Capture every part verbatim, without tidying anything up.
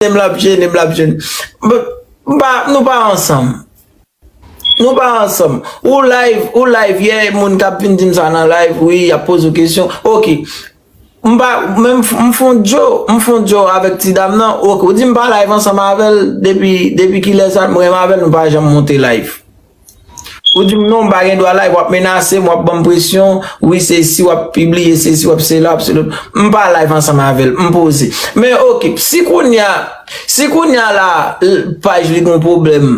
m, l ap jene m, l ap jene m. M pa, nou pa ansanm. Nou pa ansanm. Ou live, ou live yè, moun k ap vin di m sa nan live, wi, y ap poze w kesyon. Ok. M pa, men m f-, m fon djo, m fon djo avèk ti dam nan. Ok, ou di m pa live ansanm avè l depi, depi kilè sa, m renmen avè l, nou pa janm monte live. Ou di m non, m pa gen dwa live, w ap menase m, w ap ban m presyon, wi, se si w ap pibliye, se si w ap sela, w ap sela. M pa live ansanm avè l, m poze. Men ok, si kounye a, si kounye a la, l-, paj li gon pwoblèm,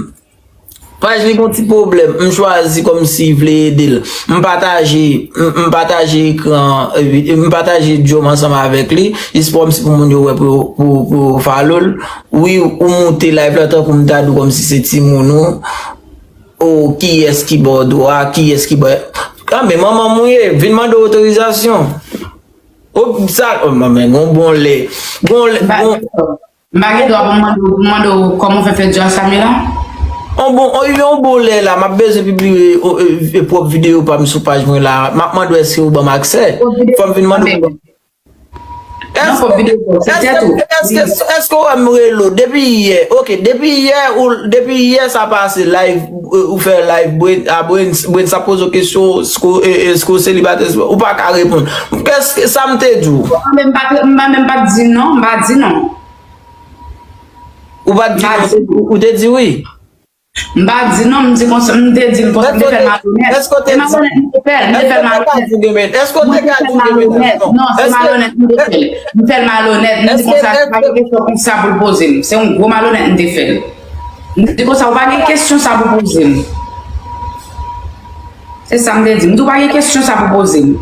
paj li gon ti pwoblèm, m chwazi kòmsi vle ede l. M pataje, m, m pataje ekran, eh, m pataje djo m ansanm avèk li, jis kòmsi pou moun yo wè pou, pou, pou yo follow l. Wi, ou moute live la tankou m ta di w kòmsi se timoun ou. O, kiyès ki ba w dwa, kiyès ki ba. Anben, manman m ou ye, vin mande w otorizasyon. O, sa, o, men, men, gon bon lè. Gon lè, gon. M pa gen dwa pou m mande w, pou m mande w kòman w fè fè djaz sa m ye la? On bon, on, yon bon lè la, m ap bezwen pibliye, o, e, e, pwòp videyo pa m sou paj mwen la. M ap mande w èske ou ban m aksè. Fò m vin mande w. Non, kòm videyo, se tèt ou. Èske, èske, èske w wè m rele w depi yè? Ok, depi yè, ou, depi yè sa pase, live, ou fè live, Brens, a Brens, Brens ap poze w kesyon, èske w, e, èske w selibatè, ou pa ka reponn. Èske sa m te di w? Mwen menm pa, mwen menm pa t di non, m pa di non. Ou pa t di non, ou, ou te di wi. M pa di non, m di konsa, m te di l konsa, m te fè l malonèt. Èske w te di? E malonèt, m te fè l, m te fè l malonèt. Èske w te ka di w te malonèt? Non, se malonèt m te fè l. M fè l malonèt, m di konsa, se pa gen kesyon konsa pou l poze m. Se yon gwo malonèt m te fè l. M di konsa, ou pa gen kesyon sa pou poze m. Se sa m te di. M di w pa gen kesyon sa pou poze m.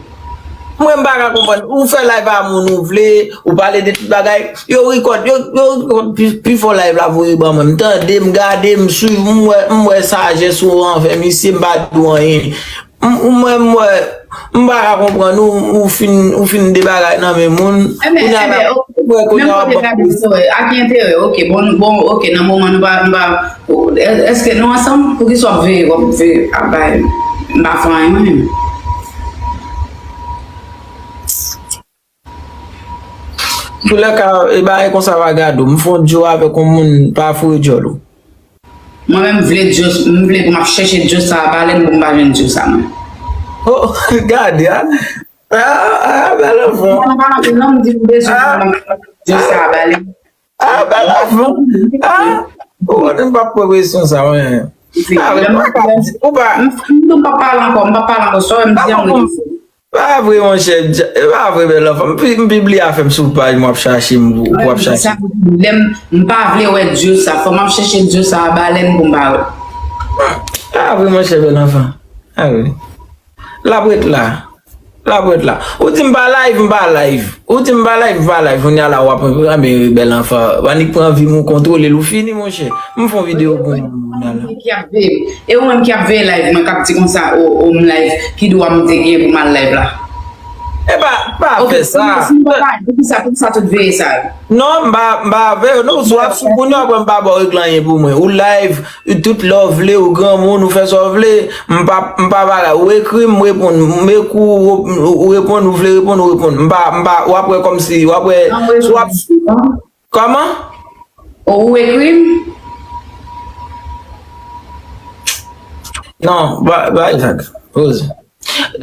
Mwen, m pa ka konprann. Ou fè live a moun ou vle, ou pale de tout bagay. Yo record, yo, yo record pi, pi fò live la voye ban mwen. M tande, m gade, m swiv, m wè, m wè sajès ou anvè misye, m pa di w anyen. M, m wè, m wè, m pa ka konprann ou, ou fin, ou fin de bagay nan men moun. Kounye a la, m wè kounye a w ap ban. A ki enterè? Ok, bon, bon, ok, nan moman nou pa, nou pa, èske nou ansanm? Poukisa w ap veye, w ap veye, ap bay, m pa fè anyen mwen menm. Toulèka, e bagay konsa pa gade w. M fon djo avèk yon moun pa foure djòl ou. Mwen menm vle djo, m vle pou m ap chèche djo sa a balèn pou m pa jwenn djo sa mwen. Oh, gade a. A, a, bèl anfan. Mwen pa anvi non, m di m bezwen pou m ap djo sa a balèn. A, bèl anfan. A, ou konnen m p ap pran presyon sa mwen. A, mwen pa ka di, ou pa. M, m, m p ap pale ankò, m p ap pale ankò, sa w wè m di an, m rete. Pa vre, monchè, e pa vre, bèl anfan. M pi-, m pibliye afè m sou paj, m w ap chache m, w ap chache. Sa, lè m, m pa vle wè djo sa. Fò m ap chèche djo sa a balèn pou m pa wè. Pa vre, monchè, bèl anfan. Pa vre. L ap ret la. L ap ret la. Ou di m pa live, m pa live. Ou di m pa live, m pa live. Kounye a la, w ap, anben, bèl anfan. W annik pran vi m, ou kontwole l, ou fini, monchè. M fè yon videyo pou mwen la. Ki ap veye. E ou menm ki ap veye live mwen, k ap di konsa, o, o, m live, ki dwa m te gen pou m al live la? E pa, pa fè sa. Ok, si, si m pa, poukisa, poukisa tout veye sa yo? Non, m pa, m pa veye, non, si w ap sou moun yo, apre m pa ba w regle anyen pou mwen. Ou live, tout lè w vle, ou granmoun, ou fè sa w vle, m pa, m pa bagay. Ou ekri m, m reponn, m ekri w, ou, ou reponn, ou vle reponn, ou reponn. M pa, m pa, w ap wè kòmsi, w ap wè, si w ap, kòman? Ou ekri m? Non, ba, ba, Isaac, poze.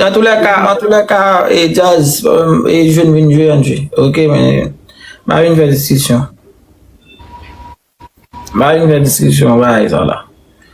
Antoulèka, antoulèka, e djaz, e jwenn vin jwe, ann jwe. Ok, men, m pa vin fè diskisyon. M pa vin fè diskisyon, bagay sa la.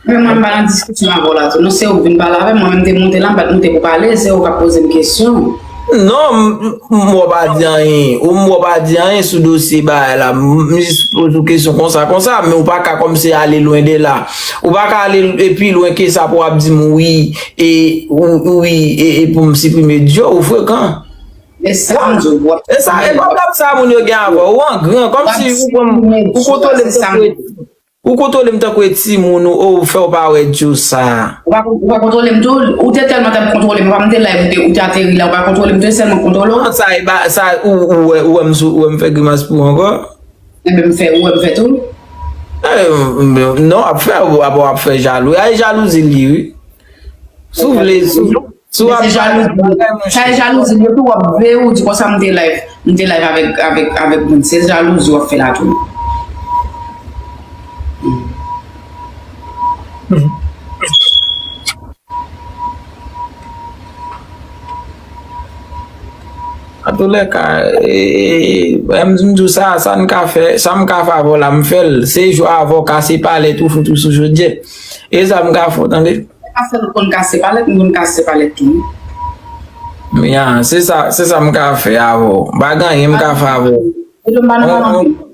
Men mwen, m pa nan diskisyon avè w la tou. Non, se ou k vin pale avè m, mwen menm te moute la, m pa t moute pou pale, se ou k ap poze m kesyon. Non, m, m, m wè w pa di anyen. Ou m wè w pa di anyen sou dosye bagay la. M, m jis poze w kesyon konsa, konsa, men ou pa ka kòmsi ale lwen de la. Ou pa ka ale e pi lwen ke sa pou w ap di m wi, e, ou, wi, e, e pou m siprime djo, ou frekan. E sa m di w, w ap... E sa, e pwoblèm sa moun yo gen avè w, ou an gran, kòmsi ou pran, ou kontwole m tankou, ou kontwole m tankou e timoun, ou, ou fè w pa wè djo sa. Ou pa, ou pa kontwole m tou, ou te tèlman t ap kontwole m, ou pa m te live, ou te, ou te ateri la, ou pa kontwole m tou, e sèlman kontwole w. Sa, e ba, sa, ou, ou wè, ou wè m sou, ou wè m fè grimas pou ou ankò? Enben, m fè, ou wè m fè tou. E, non, ap fè, ou ap, ap fè jalou. A, e jalouzi l ye, wi. Si w vle, si w, si w ap jalouzi, sa e jalouzi, depi w ap veye, ou di konsa m te live, m te live avèk, avèk, avèk moun. Se jalouzi w ap fè la tou. Antoulèka, e, e, m di w sa, sa n ka fè, sa m ka fè avè w la, m fè l. Se jou avè w kase palèt ou fout ou sou chodyè. E sa m ka fè w, tande? Pastè, nou konn kase palèt, nou konn kase palèt tou. Ya, se sa, se sa m ka fè avè w. M pa gen anyen m ka fè avè w. E nou pa nan On, malanbi. on,